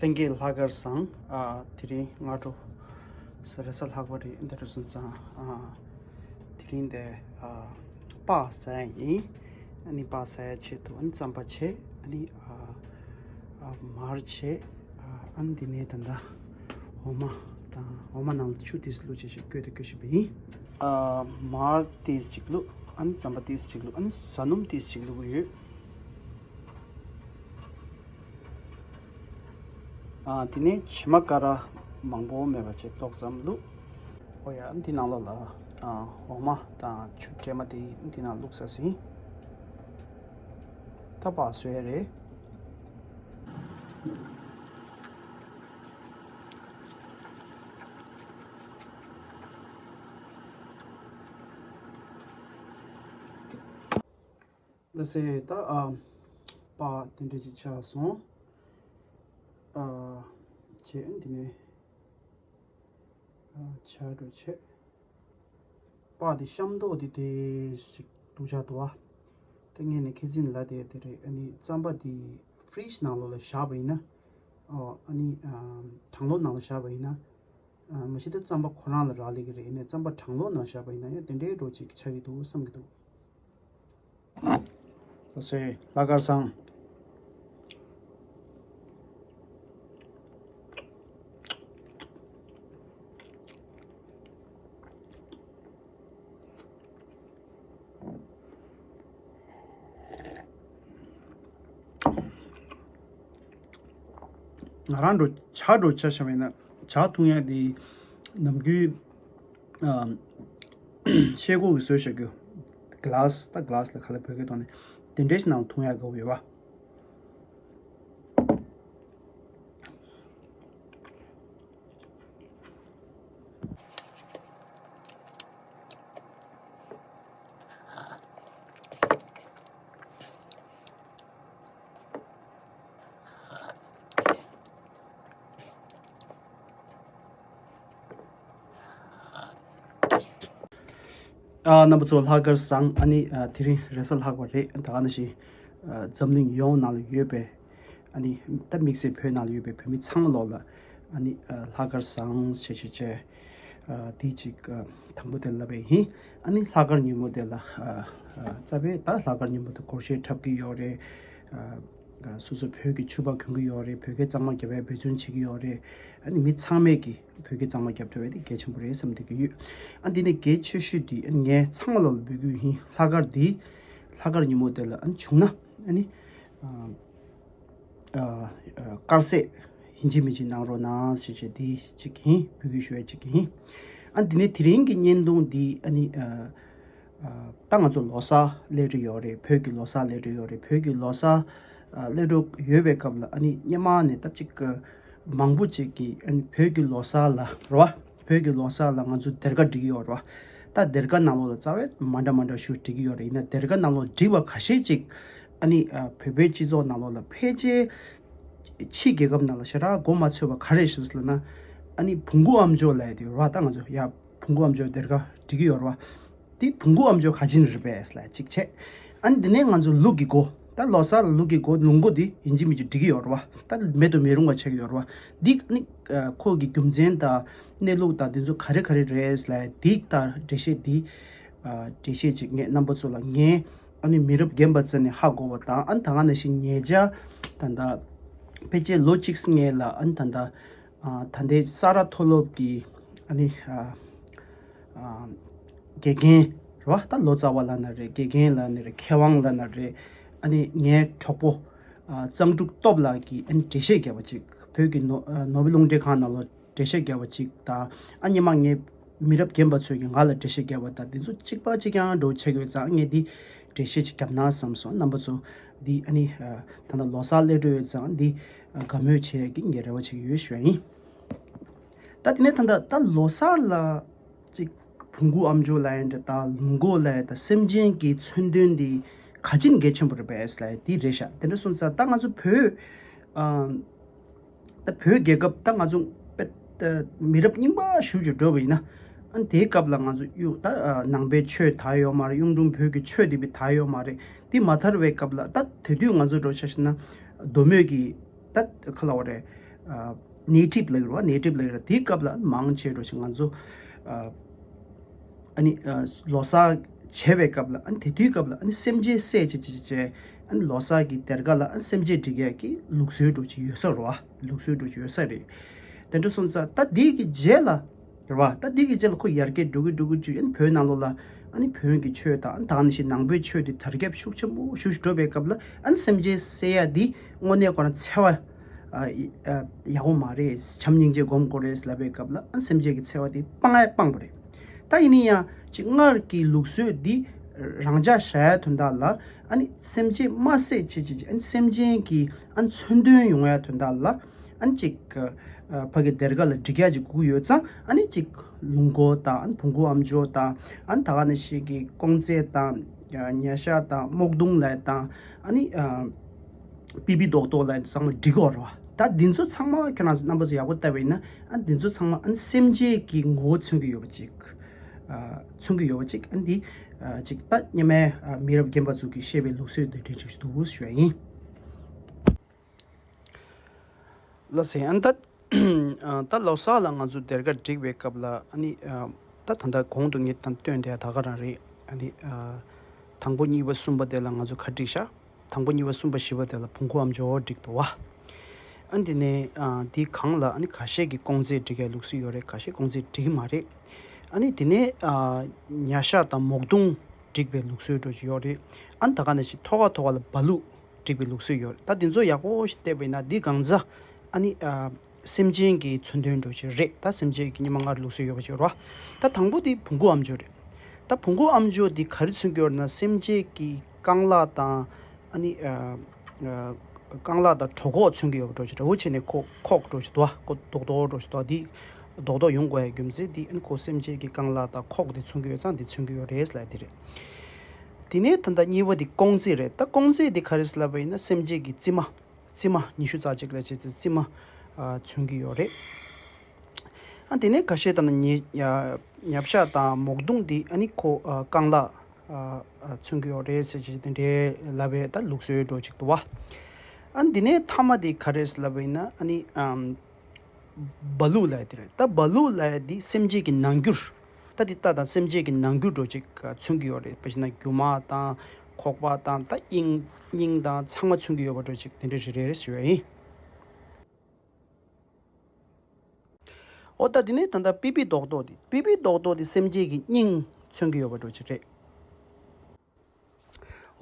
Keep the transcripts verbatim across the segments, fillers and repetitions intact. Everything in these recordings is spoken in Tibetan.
ལྷན་རྒྱས་ལྷག་དཀར་བཟང་། ཨ། དེ་རིང་སྔ་དྲོ་ས་རེས་གཟའ་ལྷག་པ་རེད། འདི་འདྲ་སོང་ཙང་། ཨ། དེ་རིང་འདི། ཨ། སྤགས་ཟ་ཡ་ཡིན། ཨ་ནི་སྤགས་ཟ་ཡ་ཆེད་དུ་ཨ་ནི་རྩམ་པ་བྱས། ཨ་ནི། ཨ། ཨ། མར་བྱས། ཨ། ཨ་ནི་འདི་ནས་ད་ལྟ་འོ་མ་དང་། འོ་མ་ནང་ལ་ཆུ་ཏོག་ཙམ་བླུགས་བྱས་ཤིག་བསྐོལ་ཏེ་བསྐོལ་བཞིན་པ་ཡིན། ཨ། མར་ཏོག་ཙམ་ཅིག་བླུགས། ཨ་ནི་རྩམ་པ་ཏོག་ཙམ་ཅིག་བླུགས། ཨ་ནི་ཟ་སྣུམ་ཏོག་ཙམ་ཅིག་བླུགས་ཀྱི་ཡོད། ཨ། དེ་ནས་བྱེ་མ་ཀ་ར་མང་པོ་མེད་པ་བྱས་ཏོག་ཙམ་བླུགས། ཨོ་ཡ། འདི་ནང་ལོགས་ལ། ཨ། འོ་མ་དང་ཆུ་བྲེས་མ་དེ་འདི་ནང་བླུགས་ཚར་ཟིན། ད་སྤགས་བཟོ་ཡ་རེད། ལགས་སེ། ད། ཨ། སྤགས་དེ་འདྲ་ཅིག་ཆགས་སོང་། ཨ། བྱས། འདི་ནས། ཨ། ཆགས་འགྲོ་བྱས། སྤགས་དེ་བཤམས་ཐོག་དེ་དེ་ཞིག་སྡུག་ཅག་འདུག་ཨ། ད་ངས་ནས་ཁ་སང་ལབ་བསྡད་དེ་རེད། ཨ་ནི་རྩམ་པ་དེ་ཕི་རིཇ་ནང་ལོགས་ལ་བཞག་པ་ཡིན་ན། ཨོ། ཨ་ནི། ཨ། གྲང་ལོག་ནང་ལ་བཞག་པ་ཡིན་ན། ཨ། མ་གཞི་ད་རྩམ་པ་ཁོ་རང་ལ་རག་ལས་ཀྱི་རེད། ཡིན་ནའི་རྩམ་པ་གྲང་ལོག་ནང་བཞག་པ་ཡིན་ན་ཡང་དེ་འདྲའི་འདྲ་ཅིག་ཆགས་ཀྱི་འདུག་བསམ་གྱི་འདུག་ལགས་སེ། ལྷག་དཀར་བཟང་། ང་རང་འདྲ་ཇ་འདྲ་ཆ་བཞག་པ་ཡིན་ན། ཇ་འཐུང་ཡ་དེ་ནམ་རྒྱུན། ཨ། ཤེལ་སྒོ་གི་བཟོས་བཞག་རྒྱུ། གི་ལཱ་སི། ད་གི་ལཱ་སི་ལ་ག་ལ་བོད་སྐད་ཐོག་ནས་དེ་འདྲའི་ནང་འཐུང་ཡ་དགའ་བོ་ཡོད་པ། ཨ། རྣམ་པ་ཚོ་ལྷག་དཀར་བཟང་། ཨ་ནི། ཨ། དེ་རིང་རེས་གཟའ་ལྷག་པ་རེད། ད་ག་ནང་བཞིན། ཨ། འཛམ་གླིང་ཡོངས་ནང་ལ་ཡོད་པའི། ཨ་ནི། ད་དམིགས་བསལ་བོད་ནང་ལ་ཡོད་པའི་བོད་མི་ཚང་མ་ལོག་ལ། ཨ་ནི། ཨ། ལྷག་དཀར་བཟང་ཞེས་བྱས་བྱས། ཨ། དེ་གཅིག་ཨ། དང་པོ་དེ་ལབ་པ་ཡིན། ཨ་ནི་ལྷག་དཀར་ཉིན་མོ་དེ་ལ། ཨ། ཨ། རྩ་བའི་ད་ལྷག་དཀར་ཉིན་མོ་དེ་སྒོར་གཞས་འཁྲབ་ཀྱི་ཡོད་རེད། ཨ། སོ་སོ་བོད་ཀྱི་ཕྱུ་པ་གྱོན་གྱི་ཡོད་རེད། བོད་སྐད་གཙང་མ་རྒྱབ་པའི་འབད་བརྩོན་བྱེད་ཀྱི་ཡོད་རེད། ཨ་ནི་མི་ཚང་མས་ཀྱི་བོད་སྐད་གཙང་མ་རྒྱབ་ཐུབ་པ་དེ་གལ་ཆེན་པོ་རེད་བསམ་བསྡད་ཀྱི་ཡོད། ཨ། འདི་ནས་གལ་ཆེ་ཤོས་དེ། ཨ། ངས་ཚང་མ་ལོག་ལ་འབོད་སྐུལ་ཡིན། ལྷག་དཀར་འདི། ལྷག་དཀར་ཉིན་མོ་དེ་ལ། ཨ། བྱུང་ན། ཨ་ནི། ཨ། ཨ། ཨ། དཀར་ཟས་ཡིན་གཅིག་མིན་གཅིག་གནང་རོགས་གནང་ཞེས་བྱས་འདི་གཅིག་ཡིན། འབོད་སྐུལ་ཞུ་ཡ་གཅིག་ཡིན། ཨ། འདི་ནས་དེ་རིང་གི་བརྙན་ཐུང་འདི། ཨ་ནི། ཨ། ཨ། ད་ང་ཚོ་ལོ་གསར་སླེབས་འགྲོ་ཡོད་རེད། བོད་ཀྱི་ལོ་གསར་སླེབས་འགྲོ་ཡོད་རེད། བོད་ཀྱི་ལོ་གསར། ཨ། སླེབས་འགྲོ་ཡོད་པའི་སྐབས་ལ། ཨ་ནི་སྔོན་མ་ནས་ད་ཅིག་མང་པོ་ཅིག་གིས། ཨ་ནི་བོད་ཀྱི་ལོ་གསར་ལ་རེད་པ། བོད་ཀྱི་ལོ་གསར་ལ་ང་ཚོ་སྡེར་ཁ་སྒྲིག་གི་ཡོད་རེད་པ། ད་སྡེར་ཁ་ནང་ལོགས་ལ་རྩ་བའི་མ་འདྲ་མ་འདྲ་ཞིག་སྒྲིག་གི་ཡོད་རེད། ཡིན་ན་སྡེར་ཁ་ནང་ལོགས་སྒྲིག་པ་ཁ་ཤས་ཅིག། ཨ་ནི། ཨ། བོད་པའི་སྤྱི་ཚོགས་ནང་ལོགས་ལ་ཕལ་ཆེར་ཕྱིའི་རྒྱལ་ཁབ་ནང་ལ་ཞེ་དྲག་གོ་མ་ཆོད་པ་ག་རེ་ཞིག་ལབ་ན། ཨ་ནི་བོང་གུ་ཨམ་ཅོག་ལབ་ཡ་དེ་རེད་པ། ད་ང་ཚོ་ཡ་བོང་གུ་ཨམ་ཅོག་སྡེར་ཁ་སྒྲིག་གི་ཡོད་རེད་པ། དེ་བོང་གུ་ཨམ་ཅོག་ག་ཅི་ནས་རེད་པས་ལབ་ཡ་གཅིག་བྱས། ཨ་ནི་དེ་ནས་ང་ཚོ་ལུག་གི་སྒོ། ད་ལོ་གསར་ལ་ལུག་གི་སྒོ། ལུག་མགོ་འདི་ཡིན་གཅིག་མིན་གཅིག་སྒྲིག་གི་ཡོད་རེད་པ། ད་མེད་དུ་མི་རུང་བ་ཆགས་ཀྱི་ཡོད་རེད་པ། འདི་ནི། ཨ། ཁོ་གི་རྒྱུ་མཚན་དང་གནས་ལུགས་དང་འདི་ཚོ་ག་རེ་ག་རེ་རེད་ལབ་ཡ་འདི་དང་འགྲེལ་བཤད་འདི། ཨ། འགྲེལ་བཤད་ཅིག་ངས་རྣམ་པ་ཚོ་ལ། ངས་ཨ་ནི་མི་རབས་རྒན་པ་ཚོ་ནས་ཧ་གོ་བ་དང་། ཨ་ནི་ད་ག་ནང་བཞིན་ཉེ་ཆར་ད་ལྟ་ཕལ་ཆེར་ལོ་གཅིག་སྔོན་ལ། ཨ་ནི་ད་ལྟ། ཨ། ད་ལྟའི་ས་རཱ་མཐོ་སློབ་ཀྱི། ཨ་ནི། ཨ། ཨ། དགེ་རྒན་རེད་པ། ད་ལོ་ཙཱ་བ་ལབ་ན་རེད། དགེ་རྒན་ལབ་ན་རེད། མཁས་དབང་ལབ་ན་རེད། ཨ་ནི་ངའི་གྲོགས་པོ། ཨ། གཙང་ཕྲུག་སྟོབས་ལགས་ཀྱིས། ཨ་ནི་འགྲེལ་བཤད་བརྒྱབ་པ་ཅིག། བོད་ཀྱི་ནོ། ཨ། ནོར་བུ་རླུང་འཕྲིན་ཁང་ནང་ལོགས་འགྲེལ་བཤད་བརྒྱབ་པ་ཅིག་དང་། ཨ། སྔོན་མ་ངས་མི་རབས་རྒན་པ་ཚོས་ཀྱིས་ང་ལ་འགྲེལ་བཤད་བརྒྱབ་པ་དང་། འདི་ཚོ་གཅིག་པ་གཅིག་རྐྱང་འདྲ་བོ་ཆགས་ཡོད་ཙང་། ངས་འདི་འགྲེལ་བཤད་ཅིག་བརྒྱབ་ན་བསམ་སོང་། རྣམ་པ་ཚོ་འདི། ཨ་ནི། ཨ། ད་ལྟ་ལོ་གསར་སླེབས་འགྲོ་ཡོད་ཙང་། འདི། ཨ། དགའ་མོས་བྱེད་ཡག་གི་ངས་རེ་བ་བྱེད་ཀྱི་ཡོད་ཞུ་ཡ་ཡིན། ད་དེ་ནས་ད་ལྟ་ད་ལོ་གསར་ལ་ཅིག་བོང་གུ་ཨམ་ཅོག་ལབ་ཡ་འདྲ་དང་། ལུག་མགོ་ལབ་ཡ་དང་། སེམས་ཅན་གྱི་མཚོན་དོན་འདི་ག་ཅིག་གལ་ཆེན་པོ་རེད་པས་ལབ་ཡ་འདི་རེད་ཤག། དེ་འདྲ་སོང་ཙང་ད་ང་ཚོ་བོད། ཨ། ད་བོད་རྒྱལ་ཁབ་ད་ང་ཚོ་དཔེ་ད་མི་རབས་རྙིང་པ་ཞེ་པོ་ཅིག་འགྲོ་བ་ཡིན་ན། ཨ་ནི་དེའི་སྐབས་ལ་ང་ཚོ་གཡུ་ད། ཨ། ནང་པའི་ཆོས་དར་ཡོད་མ་རེད། གཡུང་དྲུང་བོན་གྱི་ཆོས་དེ་བས་དར་ཡོད་མ་རེད། དེ་མ་དར་བའི་སྐབས་ལ། ད་དེ་དུས་ང་ཚོ་འདྲ་བོ་ཆ་བཞག་ན་མདོ་སྨད་ཀྱི། ད་ག་ལབ་དགོས་རེད། ཨ་ནེ་ཊིབ་ལབ་ཀྱི་རེད་བ། ནེ་ཊིབ་ལབ་ཀྱི་རེད། དེའི་སྐབས་ལ་མང་ཆེ་འགྲོ་ཞིག་ང་ཚོ་ཨ་ཨ་ནི་ཨ་ལོ་གསར་བྱེད་པའི་སྐབས་ལ། ཨ་ནི་དེ་དུས་སྐབས་ལ་ཨ་ནི་སེམས་ཅན་བསད་བྱས་བྱས་བྱས་བྱས། ཨ་ནི་ལོ་གསར་གྱི་སྡེར་ཁ་ལ་ཨ་ནི་སེམས་ཅན་སྒྲིག་ཡས་ཀྱི་ལུགས་སྲོལ་འགྲོ་ཞིག་ཡོད་ས་རེད་བ། ལུགས་སྲོལ་འགྲོ་ཞིག་ཡོད་ས་རེད། དེ་འདྲ་སོང་ཙང་ད་དེ་གི་རྗེས་ལ་རེད་བ། ད་དེ་གི་རྗེས་ལ་ཁོ་ཡར་རྒྱས་འགྲོ་གི་འགྲོ་གི་འགྲོ་གི་ཨ་ནི་བོད་ནང་ལོགས་ལ་ཨ་ནི་བོན་གྱི་ཆོས་དང་། ཨ་ནི་ད་ག་ནང་བཞིན་ནང་པའི་ཆོས་དེ་དར་ཁྱབ་ཤུགས་ཆེན་པོ་ཞིག་འགྲོ་བའི་སྐབས་ལ། ཨ་ནི་སེམས་ཅན་བསད་ཡས་དེ་དངོས་གནས་ཁོ་རང་འཚེ་བ་ཨ་ཨ་ཡག་པོ་མ་རེད། བྱམས་སྙིང་རྗེ་སྒོམ་དགོས་རེད་ལབ་པའི་སྐབས་ལ། ཨ་ནི་སེམས་ཅན་གྱི་འཚེ་བ་དེ་སྤང་ཡས་སྤངས་པ་རེད། ད་ཡིན་ན་ཡང་ཅིག་སྔར་གྱི་ལུགས་སྲོལ་འདི་རང་འཇགས་བཞག་ཡས་དོན་དག་ལ། ཨ་ནི་སེམས་ཅན་མ་བསད་བྱས་བྱས་བྱས། ཨ་ནི་སེམས་ཅན་གྱི་ཨ་ནི་མཚོན་དོན་ཡོང་ཡས་དོན་དག་ལ། ཨ་ནི་ཅིག་ཨ་ཕ་གི་སྡེར་ཁ་ལ་སྒྲིག་ཡ་ཅིག་དགོས་ཡོད་ཙང་། ཨ་ནི་ཅིག་ལུག་མགོ་དང་། ཨ་ནི་བོང་གུ་ཨ་མཆོག་དང་། ཨ་ནི་ད་ག་ནང་བཞིན་གྱི་ཀོང་ཙེ་དང་། ཉ་ཤ་དང་། སྨུག་སྡོང་ལབ་ཡས་དང་། ཨ་ནི་ཨ་པི་པི་རྡོག་རྡོག་ལབ་ཡས་ཚང་མ་སྒྲིག་དགོས་རེད་བ། ད་འདི་ཚོ་ཚང་མ་ཁྱེད་རང་ཚོ་རྣམ་པ་ཚོ་ཡག་པོ་བལྟས་པ་ཡིན་ན། ཨ་ནི་འདི་ཚོ་ཚང་མ་ཨ་ནི་སེམས་ཅན་གྱི་ངོ་བོ་མཚོན་གྱི་ཡོད་པ་ཅིག་ཨ་མཚོན་གྱི་ཡོད་པ་ཅིག་ཨ་ནི་འདི་ཨ་ཅིག་ད་སྔོན་མའི་ཨ་མི་རབས་རྒན་པ་ཚོ་གིས་བཤད་པའི་ལུགས་སྲོལ་དེ་འདྲ་ཅིག་འདུག་ཞུ་ཡ་ཡིན། ལགས་སེ། ཨ་ནི་ད་ཨ་ད་ལོ་གསར་ལ་ང་ཚོ་སྡེར་ཁ་སྒྲིག་པའི་སྐབས་ལ། ཨ་ནི་ཨ་ད་ད་ལྟ་གོང་དུ་ངས་ད་བཏོན་དེ་ད་ག་རང་རེད། ཨ་ནི་ཨ་དང་པོ་གཉིས་པ་གསུམ་པ་དེ་ལ་ང་ཚོ་ག་སྒྲིག་ཤག་དང་པོ་གཉིས་པ་གསུམ་པ་བཞི་པ་དེ་ལ་བོང་གུ་ཨ་མཆོག་སྒྲིག་འདུག་བ། ཨ་ནི་དེ་ནས་ཨ་དེའི་སྒང་ལ་ཨ་ནི་ཁ་ཤས་ཀྱིས་ཀོང་ཙེ་སྒྲིག་ཡའི་ལུགས་སྲོལ་ཡོད་རེད། ཁ་ཤས་ཀོང་ཙེ་སྒྲིག་གི་མ་རེད། ཨ་ནི་དེ་ནས་ཨ་ཉ་ཤ་དང་སྨུག་སྡོང་སྒྲིག་པའི་ལུགས་སྲོལ་འདྲ་ཅིག་ཡོད་རེད། ཨ་ནི་ད་ག་ནང་བཞིན་ཐོག་ཁ་ཐོག་ཁ་ལ་བ་ལུག་སྒྲིག་པའི་ལུགས་སྲོལ་ཡོད་རེད། ད་དེ་ཚོ་ཡག་པོ་ཞིག་བལྟས་པ་ཡིན་ན། འདི་གང་ཟག་ཨ་ནི་ཨ་སེམས་ཅན་གྱི་མཚོན་དོན་འདྲ་ཅིག་རེད། ད་སེམས་ཅན་གྱི་སྔོན་མ་སྔར་ལུགས་སྲོལ་ཡོད་པ་ཅིག་རེད་བ། ད་དང་པོ་དེ་བོང་གུ་ཨ་མཆོག་རེད། ད་བོང་གུ་ཨ་མཆོག་དེ་ག་རེ་མཚོན་གྱི་ཡོད་རེད་ན། སེམས་ཅན་གྱི་རྐང་ལག་དང་། ཨ་ནི་ཨ་ཨ་རྐང་ལག་དང་གྲོད་ཁོག་མཚོན་གྱི་ཡོད་པ་འདྲ་ཅིག་རེད། འོ་བྱས་ནས་ཁོ་ཁོག་འདྲ་ཅིག་འདུག་བ། ཁོ་རྡོག་རྡོག་འདྲ་ཅིག་འདུག་བ། དེ་རྡོག་རྡོག་ཡོང་དགོས་ཡ་རྒྱུ་མཚན་དེ། ཨ་ནི་ཁོ་སེམས་ཅན་གྱི་རྐང་ལག་དང་ཁོག་དེ་མཚོན་གྱི་ཡོད་ཙང་དེ་མཚོན་གྱི་ཡོད་རེད་ལབ་ཡ་དེ་རེད། དེ་ནས་ད་ལྟ་གཉིས་པ་དེ་ཀོང་ཙེ་རེད། ད་ཀོང་ཙེ་དེ་ག་རེ་རེད་ལབ་པ་ཡིན་ན། སེམས་ཅན་གྱི་རྩིབ་མ། རྩིབ་མ་ཉི་ཤུ་རྩ་གཅིག་ལ་བྱས་ཚེ་རྩིབ་མ་ཨ་མཚོན་གྱི་ཡོད་རེད། ཨ་དེ་ནས་ཁ་ཤས་ད་ནི་ཉི་ཉ་ཉ་ཤ་དང་སྨུག་སྡོང་འདི་ཨ་ནི་ཁོ་ཨ་རྐང་ལག་ཨ་ཨ་མཚོན་གྱི་ཡོད་རེད་ཟེར་བྱས་དེ་འདྲའི་ལབ་པའི་ད་ལུགས་སྲོལ་འདྲ་ཅིག་འདུག་བ། ཨ་འདི་ནས་མཐའ་མ་དེ་ག་རེ་རེད་ལབ་པ་ཡིན་ན། ཨ་ནི་ཨམ་བ་ལུག་ལབ་ཡ་དེ་རེད། ད་བ་ལུག་ལབ་ཡ་དེ་སེམས་ཅན་གྱི་ནང་འགྱུར། ད་དེ་ད་ད་སེམས་ཅན་གྱི་ནང་འགྱུར་འདྲ་ཅིག་ཨ་མཚོན་གྱི་ཡོད་རེད། དཔེ་བྱས་ན་རྒྱུ་མ་དང་ཁོག་པ་དང་། ད་དབྱིངས་སྙིང་དང་ཚང་མ་མཚོན་གྱི་ཡོད་པ་འདྲ་ཅིག་དེ་འདྲ་རེད་རེད་ཞུ་ཡ་ཡིན། འོ་ད་དེ་ནས་ད་ལྟ་པི་པི་རྡོག་རྡོག་དེ། པི་པི་རྡོག་རྡོག་དེ་སེམས་ཅན་གྱི་སྙིང་མཚོན་གྱི་ཡོད་པ་འདྲ་ཅིག་རེད།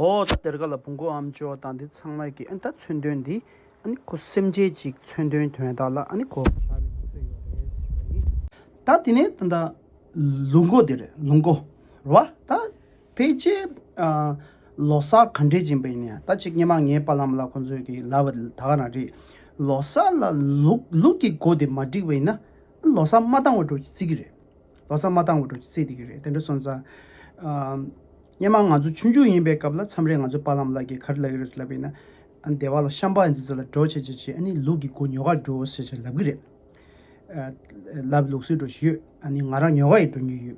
འོ་ད་སྡེར་ཁ་ལ་བོང་གུ་ཨ་མཆོག་དང་དེ་ཚང་མ་གི། ཨ་ནི་ད་མཚོན་དོན་འདི། ཨ་ནི་ཁོ་སེམས་ཅན་ཅིག་མཚོན་དོན་དོན་དག་ལ་ཨ་ནི་ཁོ་བཞག་པའི་ལུགས་སྲོལ་ཡོད་རེད་ཟེར་བ་ཡིན། ད་དེ་ནས་ད་ལྟ་ལུག་མགོ་དེ་རེད། ལུག་མགོ་རེད་བ། ད་ཕལ་ཆེར་ཨ་ལོ་གསར་ག་འདྲས་ཡིན་པ་ཡིན་ན་ཡང་། ད་ཅིག་སྔོན་མ་ངའི་པཱ་ལགས་མ་ལགས་ཁོང་ཚོས་ཀྱི་ལབ་པ་ད་ག་རང་རེད། ལོ་གསར་ལ་ལུག་ལུག་གི་མགོ་དེ་མ་བསྒྲིགས་པ་ཡིན་ན། ལོ་གསར་མ་བཏང་བ་འདྲ་ཅིག་བརྩི་གི་རེད། ལོ་གསར་མ་བཏང་བ་འདྲ་ཅིག་བརྩི་བསྡད་ཀྱི་རེད། དེ་འདྲ་སོང་ཙང་། ཨ་སྔོན་མ་ང་ཚོ་ཆུང་ཆུང་ཡིན་པའི་སྐབས་ལ་མཚམས་རེ་ང་ཚོ་པཱ་ལགས་མ་ལགས་ཀྱིས་ག་རེ་ལབ་ཀྱི་རེད་ལབ་པ་ཡིན་ན། ཨ་སྡེ་བ་ལ་ཤམ་པ་ཡིན་ཙི་ཙི་ལ་འགྲོ་བྱས་བྱས་བྱས། ཨ་ནི་ལུག་གི་མགོ་ཉོ་གར་འགྲོ་ཟེར་བྱས་ལབ་ཀྱི་རེད། ཨ་ལབ་ལུགས་སྲོལ་འདྲ་ཞིག་ཡོད། ཨ་ནི་ང་རང་ཉོ་གར་ཡང་འགྲོ་མྱོང་ཡོད།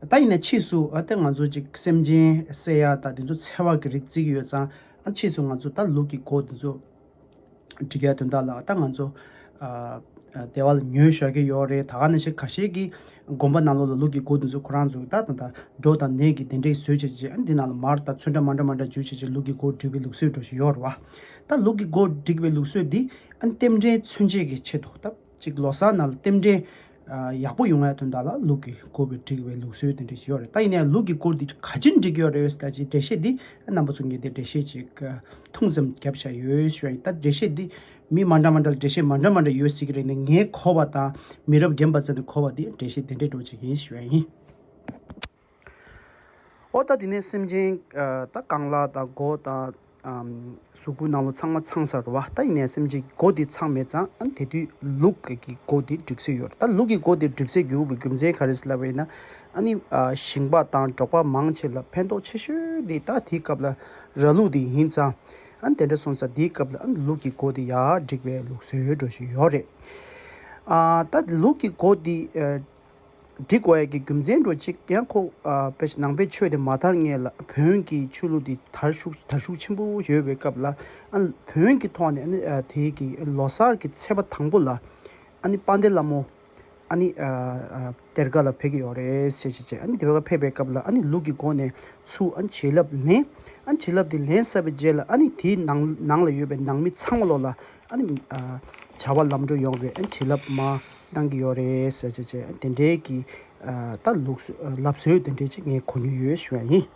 ད་ཡིན་ན་ཕྱིས་སུ་ཨ་ད་ང་ཚོ་ཅིག་སེམས་ཅན་བསད་ཡ་དང་དེ་ཚོ་འཚེ་བ་གི་རིགས་བརྩི་གི་ཡོད་ཙང་། ཨ་ཕྱིས་སུ་ང་ཚོ་ད་ལུག་གི་མགོ་དེ་ཚོ་སྒྲིག་ཡ་དོན་དག་ལ་ད་ང་ཚོ་ཨ་ཨ་སྡེ་བ་ལ་ཉོས་བཞག་གི་ཡོད་རེད། ད་ག་ནང་བཞིན་ཁ་ཤས་ཀྱིས་དགོན་པ་ནང་ལོགས་ལ་ལུག་གི་མགོ་དེ་ཚོ་ཁོ་རང་ཚོ་ད་ད་ད་སྒྲོ་དང་ནས་ཀྱི་དེ་འདྲས་བཟོས་བྱས་བྱས། ཨ་འདི་ནང་ལ་མར་དང་ཚོན་ཁྲ་མ་འདྲ་མ་འདྲ་འཇུས་བྱས་བྱས་ལུག་གི་མགོ་སྒྲིག་པའི་ལུགས་སྲོལ་འདྲ་ཞིག་ཡོད་རེད་བ། ད་ལུག་གི་མགོ་སྒྲིག་པའི་ལུགས་སྲོལ་འདི་ཨ་རྟེན་འབྲེལ་མཚོན་བྱེད་ཀྱི་ཆེད་དུ། ད་ཅིག་ལོ་གསར་ནང་ལ་རྟེན་འབྲེལ་ཨ་ཡག་པོ་ཡོང་ཡ་དོན་དག་ལ་ལུག་གི་མགོ་བའི་སྒྲིག་པའི་ལུགས་སྲོལ་དེ་འདྲ་ཞིག་ཡོད་རེད། ད་ཡིན་ནའི་ལུག་གི་མགོ་འདི་ག་ཅིན་སྒྲིག་ཡོད་རེད་ཟེར་ད་ཅིག་འགྲེལ་བཤད་འདི་རྣམ་པ་ཚོ་ངས་འདི་འགྲེལ་བཤད་ཅིག་ཐུང་ཙམ་བརྒྱབ་བཞག་ཡོད་ཞུ་ཡ་ཡིན། ད་འགྲེལ་བཤད་འདི་མི་མ་འདྲ་མ་འདྲ་ལ་འགྲེལ་བཤད་མ་འདྲ་མ་འདྲ་ཡོད་སྲིད་ཀྱི་རེད། ནས་ངས་གོ་བ་དང་མི་རབས་རྒན་པ་ཚོ་ནས་གོ་བ་འདི་འགྲེལ་བཤད་དེ་འདྲ་འདྲ་ཅིག་ཡིན་ཞུ་ཡ་ཡིན། ཨོ་ད་དེ་ནས་སེམས་ཅན་ཨ་ད་རྐང་ལག་དང་མགོ་དང་ཨམ་གཟུགས་པོ་ནང་ལོགས་ཚང་མ་ཚང་ས་རེད་བ། ད་ཡིན་ནའི་སེམས་ཅན་གྱི་མགོ་དེ་ཚང་མེད་ཙང་། ཨ་ནི་དེ་དུས་ལུག་གི་མགོ་དེ་སྒྲིག་སྲོལ་ཡོད་རེད། ད་ལུག་གི་མགོ་དེ་སྒྲིག་སྲོལ་བརྒྱབ་པའི་རྒྱུ་མཚན་ག་རེ་ཟེར་ལབ་པ་ཡིན་ན། ཨ་ནི་ཨ་ཞིང་པ་དང་འབྲོག་པ་མང་ཆེ་ལ་ཕན་ཐོགས་ཆེ་ཤོས་དེ་ད་དེའི་སྐབས་ལ་ར་ལུག་དེ་ཡིན་ཙང་། ཨ་ནི་དེ་འདྲ་སོང་ཙང་དེའི་སྐབས་ལ་ཨ་ནི་ལུག་གི་མགོ་དེ་ཡར་སྒྲིག་པའི་ལུགས་སྲོལ་འདྲ་ཞིག་ཡོད་རེད། ཨ་ད་ལུག་གི་མགོ་དེ་ཨ། འགྲིག་དགོས་ཡ་གི་རྒྱུ་མཚན་འདྲ་ཅིག་ཡང་ཁོ་ཨ་དཔེ་ནང་པའི་ཆོས་དེ་མ་དར་སྔོན་ལ་བོན་གྱི་ཆོས་ལུགས་དེ་དར་ཤུགས་དར་ཤུགས་ཆེན་པོ་ཡོད་པའི་སྐབས་ལ་ཨ་ནི་བོན་གྱི་ཐོག་ནས་ཨ་ནི་ཨ་དེ་གི་ལོ་གསར་གྱི་ཚེས་པ་དང་པོ་ལ་ཨ་ནི་དཔལ་ལྡན་ལྷ་མོ་ཨ་ནི་ཨ་ཨ་གཏེར་ཁ་ལ་ཕེབས་ཀྱི་ཡོད་རེད་ཟེར་བྱས་བྱས། ཨ་ནི་གཏེར་ཁ་ཕེབས་པའི་སྐབས་ལ་ཨ་ནི་ལུག་གི་སྒོ་ནས་ཚུར་ཨ་ནི་བྱིན་རླབས་ལེན། ཨ་ནི་བྱིན་རླབས་དེ་ལེན་ཚར་བའི་རྗེས་ལ་ཨ་ནི་དེའི་ནང་ནང་ལ་ཡོད་པའི་ནང་མི་ཚང་མ་ལོག་ལ་ཨ་ནི་ཨ་བྱ་བ་ལམ་འགྲོ་ཡོང་བའི་ཨ་ནི་བྱིན་རླབས་མར་གནང་གི་ཡོད་རེད་ཟེར་བྱས་བྱས། ཨ་ནི་དེ་འདྲའི་གི་ཨ་ད་ལུགས་སྲོལ་ཨ་ལབ་སྲོལ་དེ་འདྲའི་ཅིག་ངས་གོ་མྱོང་ཡོད་ཞུ་ཡ་ཡིན།